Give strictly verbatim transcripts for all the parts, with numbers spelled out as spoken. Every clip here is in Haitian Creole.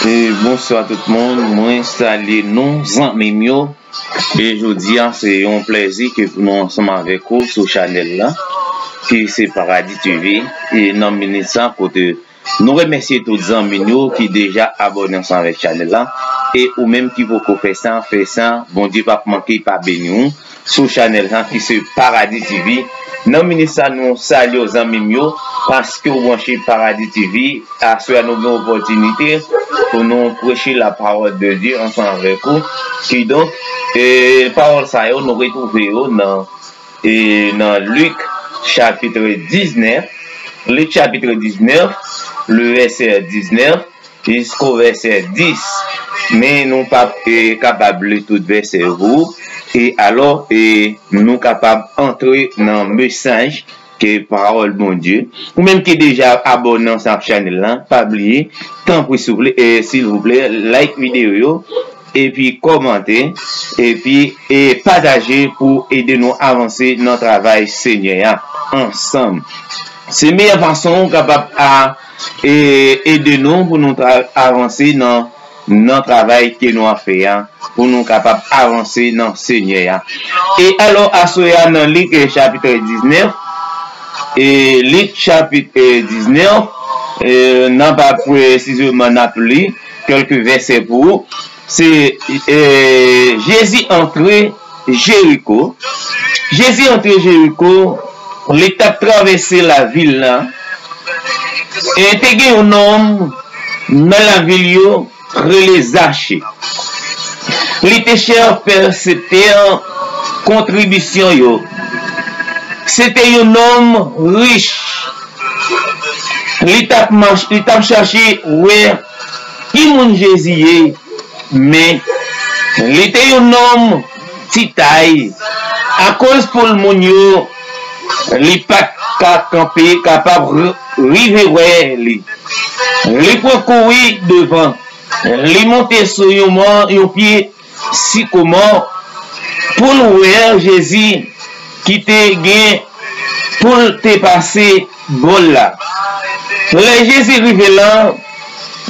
E bonswa tout moun, mwen salye nou zanmi m yo. E jodi a se yon plèzi ke pou nou ansanm avèk ou sou chanèl la, ki se Paradis T V. E nan minit sa kote nou remèsye tout zanmi nou ki deja abòne ansanm avèk chanèl la. E ou menm ki poko fè sa, fè sa. Bondye p ap manke pa beni w sou chanèl sa ki se Paradis T V. Nan minit sa nou salye w zanmi m yo, paske w branche Paradis T V. Aswè a nou gen opòtinite pou nou preche la parole de Dieu ansanm avèk ou. Kidonk, e, pawòl sa yo nou retwouve yo nan, e, nan Lik chapit diznèf, Lik chapit diznèf, le vèsè diznèf jisko vèsè dis. Men nou p ap, e, kapab li tout vèsè yo pou ou. E alò, e, nou kapab antre nan mesaj ke pawòl Bondye. Ou menm ki deja abòne ansanm ak chanèl la, pa bliye, tanpri souple, e, silvouplè, like videyo yo, epi kòmante, epi, e, pataje pou ede nou avanse nan travay Senyè a ansanm. Se meyè fason ou kapab a, e, ede nou pou nou tra-, avanse nan, nan travay ke nou ap fè a, pou nou kapab avanse nan Senyè a. E alò, aswè a nan Lik, e, chapit diznèf, e, Lik chapit, e, diznèf, e, nan pa presizeman n ap li kèlke vèsè pou ou. Se, e, Jezi antre Jeriko. Jezi antre Jeriko, li t ap travèse lavil la. E te gen yon nonm nan lavil yo rele Zache. Li te chèf pèseptè kontribisyon yo. Se te yon nonm rich. Li t ap mach-, li t ap chache wè ki moun Jezi ye, men li te yon nonm ti tay. Akoz foul moun yo, li pa t ka kanpe, kapab r-, rive wè li. Li pran kouri devan. Li monte sou yon mòn, yon pye sikomò pou l wè Jezi ki te gen pou l te pase bò l la. Lè Jezi rive la,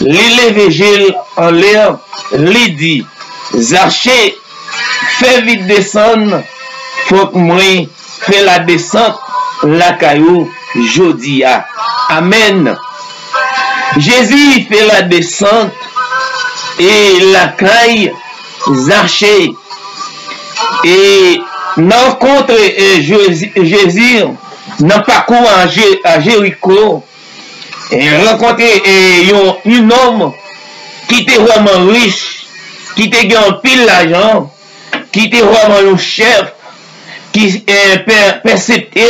li leve je l anlè, li di, Zache, fè vit desann, fòk mwen fè ladesant lakay ou jodi a. Amèn. Jezi fè ladesant e lakay Zache. E nan rankontre, e, Jezi, Jezi nan pakou a Je-, a Jeriko, e rankontre, e, yon, yon nonm ki te vrèman rich, ki te gen anpil lajan, ki te vrèman yon chèf, ki, e, pè-, pèseptè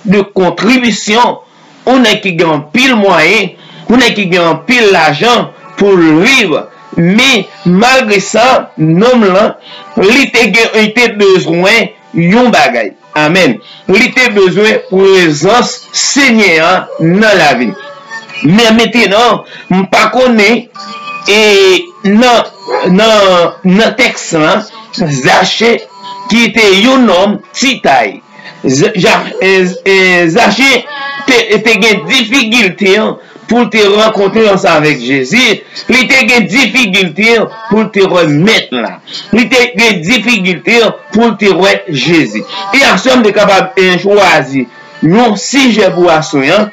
de kontribisyon, yon nèg ki gen anpil mwayen, yon nèg ki gen anpil lajan pou l viv. Men, malgre sa, nonm lan, li te gen, li te bezwen yon bagay. Amèn. Li te bezwen prezans Senyè a nan lavi l. Men mentenan, m pa konnen, e nan, nan, nan tèks lan, Zache, ki te yon nonm ti tay, Z-, Ja-, e, e, Zache te, te gen difikilte pou l te rankontre ansanm avèk Jezi. Li te gen difikilte pou l te wè Mèt la. Li te gen difikilte pou l te wè Jezi. E aswè m te kapab, e, chwazi yon sijè pou aswè an.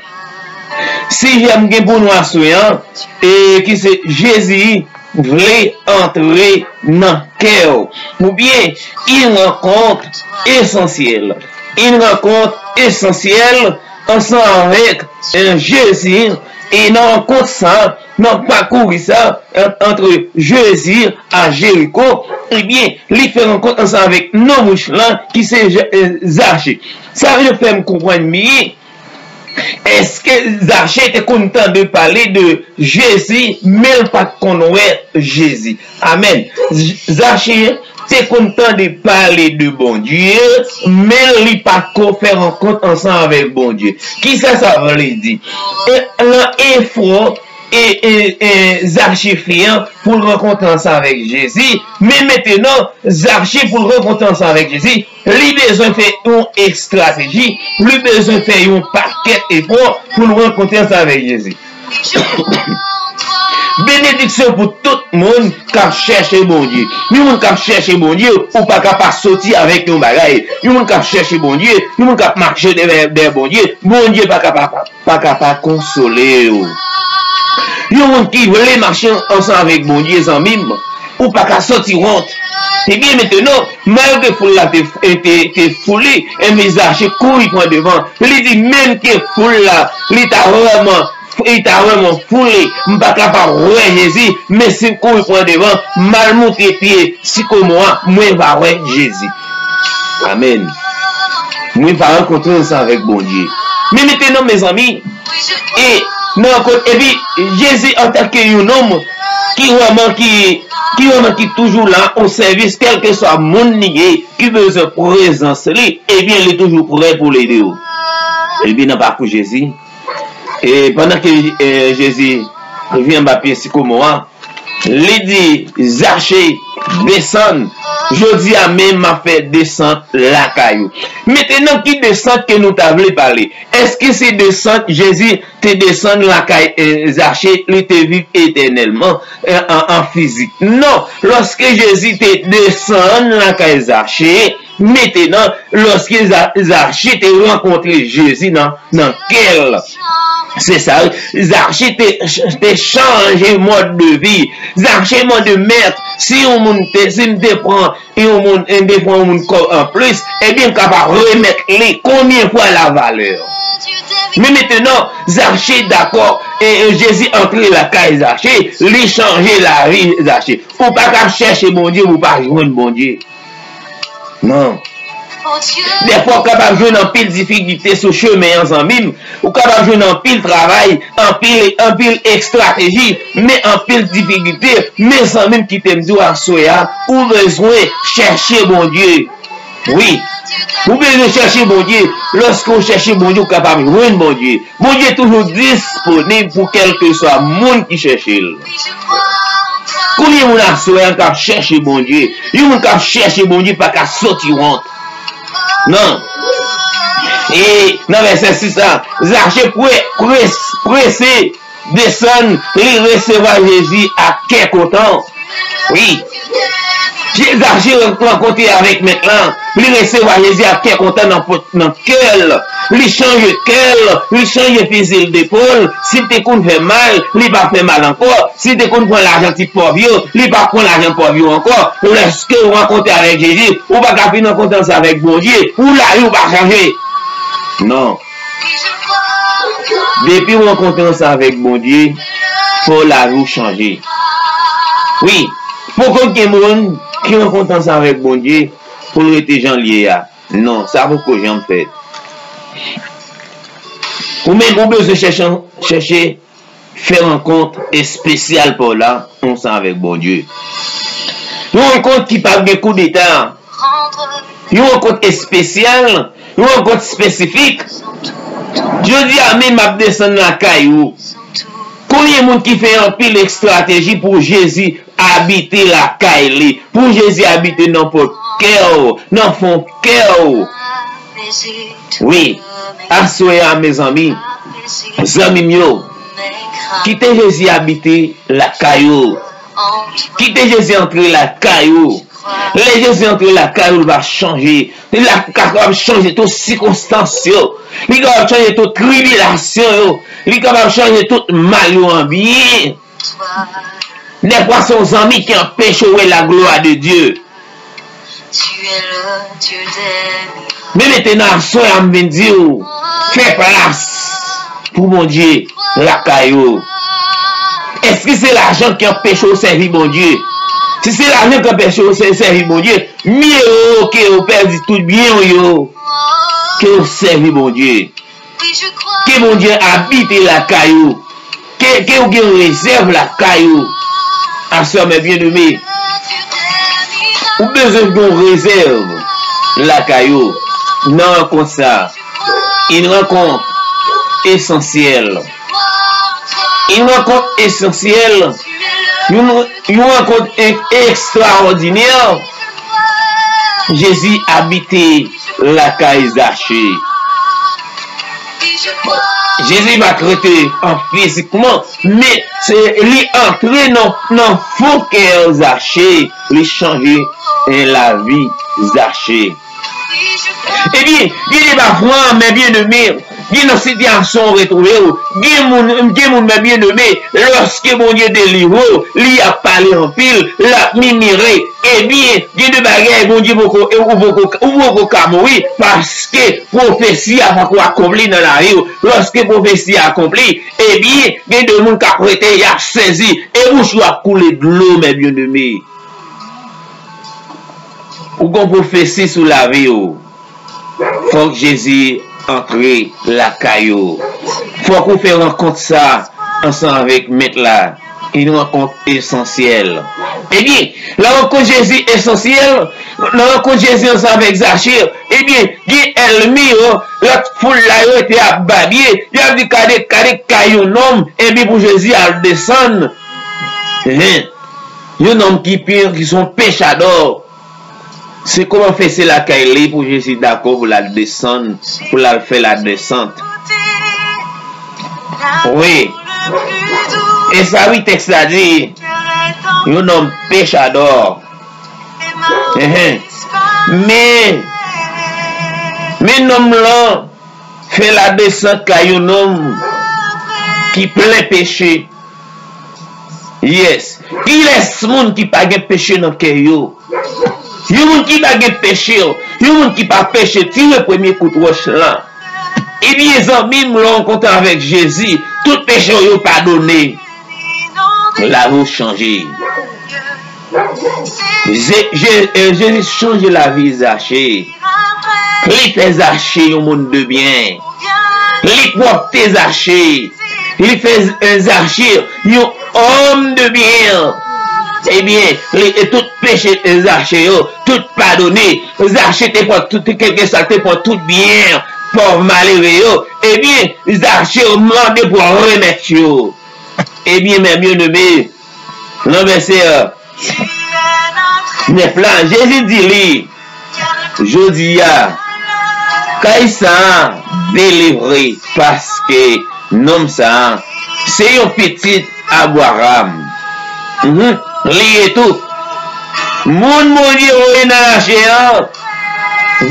Sijè m gen pou nou aswè an, e ki se Jezi vle antre nan kè w. Oubyen, yon rankont esansyèl. Yon rankont esansyèl ansanm avèk, e, Jezi. E nan rankont sa, nan pakou sa, ant, antre Jezi a Jeriko, ebyen, li fè rankont ansanm avèk nonm rich lan ki se Je-, e, Zache. Sa vle fè m konprann byen, èske Zache te konn tande pale de Jezi, men l pa t konn wè Jezi? Amèn. J-, Zache te konn tande pale de Bondye, men li pa t ko fè rankont ansanm avèk Bondye. Kisa sa vle di? E, nan efò e, e, e, Zache fè an pou l rankontre ansanm avèk Jezi. Men mentenan, Zache pou l rankontre ansanm avèk Jezi, li bezwen fè yon estrateji, li bezwen fè yon pakèt efò pou l rankontre ansanm avèk Jezi. Benediksyon pou tout moun k ap chèche Bondye. Yon moun k ap chèche Bondye, ou pa ka pa soti avèk yon bagay. Yon moun k ap chèche Bondye, yon moun k ap mache dèyè, dèyè Bondye, Bondye pa ka pa, pa ka pa konsole w. Yon moun ki vle mache ansanm avèk Bondye, zanmi m, ou pa ka soti wont. Ebyen, mentenan, malgre foul la te, te, te foule, enben Zache kouri pran devan. Li di, menm ke foul la, li ta vrèman, li ta vrèman foule, m pa kapab wè Jezi, men si m kouri pran devan, m al moutre pye sikomò a, mwen va wè Jezi. Amèn. Mwen va rankontre ansanm avèk Bondye. Men mentenan, mezanmi, e nan kot, epi Jezi antanke yon nonm ki vrèman, ki, ki vrèman ki toujou la o sèvis, kèlkeswa moun li ye, ki bezwen prezans li, ebyen, li toujou prè pou l ede w. Epi nan pakou Jezi, e pandan ke, e, Jezi rive anba pye sikomò a, li di, Zache, desann. Jodi a menm, m ap fè desant lakay ou. Mentenan, ki desant ke nou ta vle pale? Èske se desant Jezi te desann lakay, e, Zache, li te viv etènèlman, e, an, an fizik? Non. Lòske Jezi te desann lakay Zache, mentenan, lòske Za-, Zache te rankontre Jezi nan, nan kè l, se sa, Zache te, te chanje mòd de vi. Zache mande, Mèt, si yon moun te, si m te pran yon moun, m te pran yon moun kòb anplis, ebyen, m kapab remèt li konbyen fwa lavalè? Men mentenan, Zache dakò, e, e Jezi antre lakay Zache, li chanje lavi Zache. Ou pa ka chèche Bondye, ou pa jwenn Bondye. Non. Dèfwa, w kapab jwenn anpil difikilte sou chemen an, zanmi m. Ou kapab jwenn anpil travay, anpil, anpil estrateji, men anpil difikilte. Men, zanmi m, kite m di w aswè a, ou bezwen chèche Bondye. Wi. Ou bezwen chèche Bondye. Lòske w chèche Bondye, ou kapab jwenn Bondye. Bondye toujou disponib pou kèlkeswa moun ki chèche l. Konbyen moun aswè a k ap chèche Bondye? Yon moun k ap chèche Bondye pa ka soti wont. Non. E nan vèsè sis la, Zache pre-, pres-, prese desann, li resevwa Jezi ak kè kontan. Wi. Zache rankontre avèk Mèt la. Li resevwa Jezi ak kè kontan nan, nan kè l. Li chanje kè l. Li chanje fizi l depòl. Si l te konn fè mal, li pa fè mal ankò. Si l te konn pran lajan ti pòv yo, li pa pran lajan pòv yo ankò. Lèske w rankontre avèk Jezi, ou pa ka fin rankontre ansanm avèk Bondye. Ou la, ou pa chanje. Non. Depi w rankontre ansanm avèk Bondye, fò lavi w chanje. Wi, poko gen moun ki rankontre ansanm avèk Bondye pou l rete jan l ye a. Non, sa poko janm fèt. Ou menm, ou bezwen chèche, chèche fè rankont espesyal pa w la ansanm avèk Bondye. Yon rankont ki p ap gen koudeta. Yon rankont espesyal, yon rankont espesifik. Jodi a menm m ap desann lakay ou. Konbyen moun ki fè anpil estrateji pou Jezi abite lakay li, pou Jezi abite nan pòt kè w, nan fon kè w? Wi, aswè a, mezanmi, zanmi m yo, kite Jezi abite lakay ou. Kite Jezi antre lakay ou. Lè Jezi antre lakay ou, li va chanje. Li la kapab chanje tout sikonstans yo. Li kapab chanje tout tribilasyon yo. Li kapab chanje tout mal yo an byen. Dèfwa se yon zanmi ki anpeche w wè la gloire de Dieu. Men mentenan, aswè a, m vin di w, fè plas pou Bondye lakay ou. Èske se lajan ki anpeche w sèvi Bondye? Si se lajan ki anpeche w sè-, sèvi Bondye, mye wo ke w pèdi tout byen w yo ke w sèvi Bondye. Ke Bondye abite lakay ou. Ke, ke w gen rezèv lakay ou. Aswè, mes bien-aimés, ou bezwen gen yon rezèv lakay ou. Nan rankont sa, une rencontre essentielle. Une rencontre essentielle. Yon, yon rankont e-, ekstraòdinè. Jezi abite lakay Zache. Jezi pa t rete an fizikman, men se li antre nan, nan fon kè Zache, li chanje, eh, lavi Zache. Ebyen, gen de pafwa, mè byeneme, gen nan sitiyasyon w retwouve w, gen moun, gen moun, mè byeneme, lòske Bondye delivre w, li ap pale anpil, l ap mimire. Ebyen, gen de bagay Bondye poko, ou poko, ou poko ka mouri, paske pwofesi a poko akonpli nan lavi w. Lòske pwofesi a akonpli, ebyen, gen de moun k ap rete, y ap sezi, e bouch yo ap koule dlo, mè byeneme. Ou gon pwofesi sou lavi w. Fòk Jezi antre lakay ou. Fòk ou fè rankont sa ansanm avèk Mèt la. Yon rankont esansyèl. Ebyen, la rankont Jezi esansyèl, la rankont Jezi ansanm avèk Zache, ebyen, gen ènmi yo, lòt foul la yo te ap babye, y ap di, "Gade, gade kay yon nonm," epi pou Jezi al desann. Hen. Yon nonm ki pi, ki se yon pechadò. Se kòman fè se lakay li pou Jezi dakò pou l al desann, pou l al fè ladesant. Wi. E sa wi tèks la di, yon nonm pechadò. Enhen. Men, men nonm lan fè ladesant kay yon nonm ki plen peche. Yes. Kilès moun ki pa gen peche nan kè yo? Yon moun ki pa gen peche, yon moun ki pa peche, tire premye kout wòch lan. Ebyen, zanmi m, lè w rankontre avèk Jezi, tout peche w yo padone. Lavi w chanje. Je, Je, eh, Jezi chanje lavi Zache. Li fè Zache yon moun de byen. Li pwòpte Zache. Li fè Z-, eh, Zache yon òm de byen. Ebyen, li, e tout peche, eh, Zache yo, tout padone. Zache te pran tout, kèlkeswa te pran tout byen pòv malere yo. Ebyen, Zache mande pou remèt yo. Ebyen, mè byeneme, nan vèsè nèf la, Jezi di li, "Jodi a, kay sa a delivre, paske nonm sa a se yon pitit Abraram." Mhm, li ye tou. Moun Bondye voye nan lachè a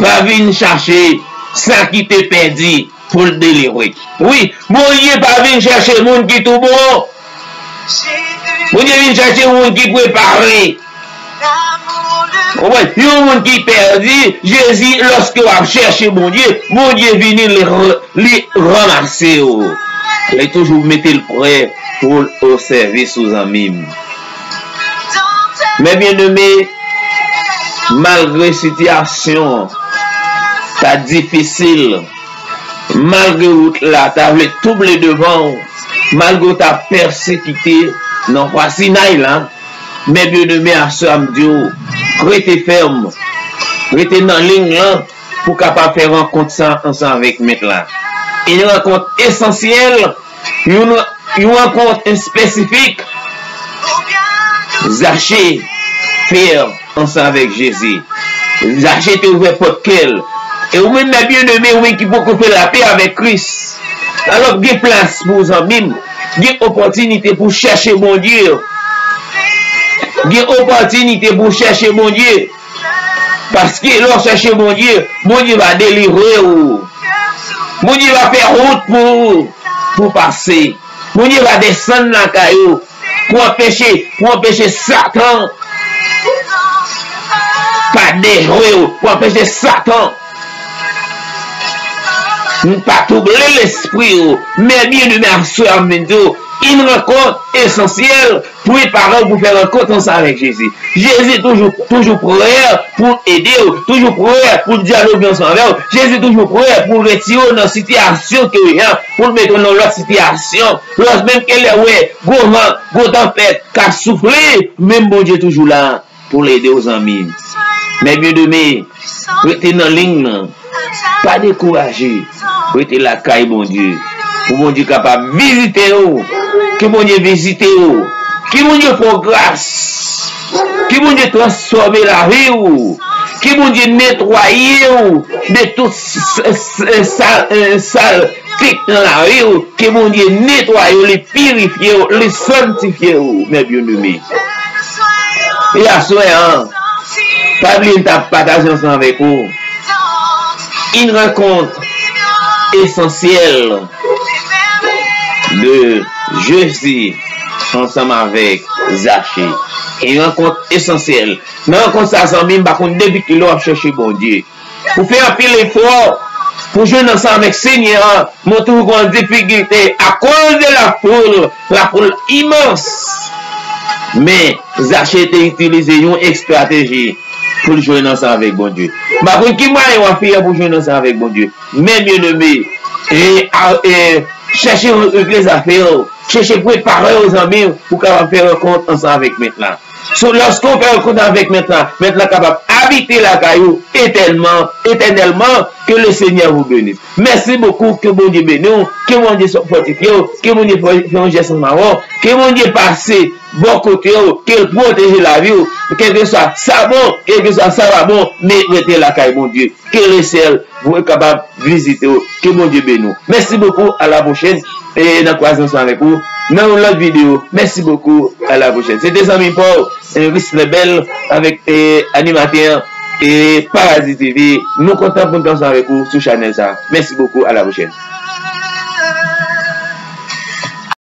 va vin chache sa ki te pèdi pou l delivre. Wi, Bondye pa vin chèche moun ki tou bon. Bondye vin chèche moun ki prepare. Ou konprann? Yon moun ki pèdi, Jezi, lòske w ap chèche Bondye, Bondye vini, li, li ranmase w. Li toujou mete l prè pou l o sèvis ou, zanmi m. Mè byeneme, malgre sitiyasyon ta difisil, malgre wout la ta vle touble devan w, malgre w ta pèsekite nan fwa Sinay la, mè byeneme, aswè a m di w, rete fèm, rete nan liy lan pou w kapab fè rankont sa ansanm avèk Mèt la. E yon rankont esansyèl, yon, yon rankont espesifik, Zache fè ansanm avèk Jezi. Zache te ouvè pòt kè l. E ou menm, mè byeneme, ou menm ki poko fè lapè avèk Kris, alò, gen plas pou w, zanmi m. Gen opòtinite pou w chèche Bondye. Gen opòtinite pou w chèche Bondye. Paske lè w chèche Bondye, Bondye va delivre w. Bondye va fè wout pou ou, pou w pase. Bondye va desann lakay ou pou anpeche, pou anpeche Satan pa dejwe w, pou anpeche Satan pa twouble lespri w. Mè byeneme, aswè a m vin di w, yon rankont esansyèl prepare w pou fè rankont ansanm avèk Jezi. Jezi toujou, toujou prè pou l ede w, toujou prè pou l dyaloge ansanm avè w. Jezi toujou prè pou l retire w nan sitiyasyon ke w ye a, pou l mete w nan lòt sitiyasyon. Lòske menm ke lè w wè gwo van, gwo tanpèt k ap soufle, menm Bondye toujou la pou l ede w, zanmi m. Mè byeneme, rete nan liy lan. Pa dekouraje. Rete lakay Bondye. Pou Bondye kapab vizite w. Ke Bondye vizite w. Ke Bondye fè w gras. Ke Bondye transfòme lavi w. Ke Bondye netwaye w de tout s- s- s- sal, eh, sal tik nan lavi w. Ke Bondye netwaye w, li pirifye w, li sanntifye w, mè byeneme. E aswè an, pa bliye m t ap pataje ansanm avèk ou une rencontre essentielle de Jésus ansanm avèk Zache. Une rencontre essentielle. Nan rankont sa, zanmi, m pa konn depi kilè w ap chèche Bondye. Ou fè anpil efò pou jwenn ansanm avèk Senyè a, men w toujou gen difikilte akoz de la foul, la foul imans. Men, Zache te itilize yon estrateji pou l jwenn ansanm avèk Bondye. M pa konn ki mwayen w ap fè pou jwenn ansanm avèk Bondye. Men, byeneme, e, a- e, chèche regle zafè w. Chèche prepare w, zanmi, pou w kapab fè rankont ansanm avèk Mèt la. So, lòske w fè rankont avèk Mèt la, Mèt la kapab abite lakay ou etènman, etènèlman. Que le Seigneur vous bénisse. Mèsi bokou, ke Bondye beni w, ke Bondye fòtifye w, ke Bondye fè fè yon jès ansanm avè w, ke Bondye pase bò kote w, ke l pwoteje lavi w, kèlkeswa sa bon, kèlkeswa sa pa bon, men rete lakay Bondye. Ke lesyèl kapab vizite w. Ke Bondye beni w. Mèsi bokou, a la pwochèn. E n a kwaze ansanm avèk ou nan yon lòt videyo. Mèsi bokou, a la pwochèn. Se te zanmi pa w, eh, Ris Lebel, avèk, eh, animatè, eh, Parazi T V. Nou kontan pou n te ansanm avèk ou sou chanèl sa. Mèsi bokou, a la pwochèn.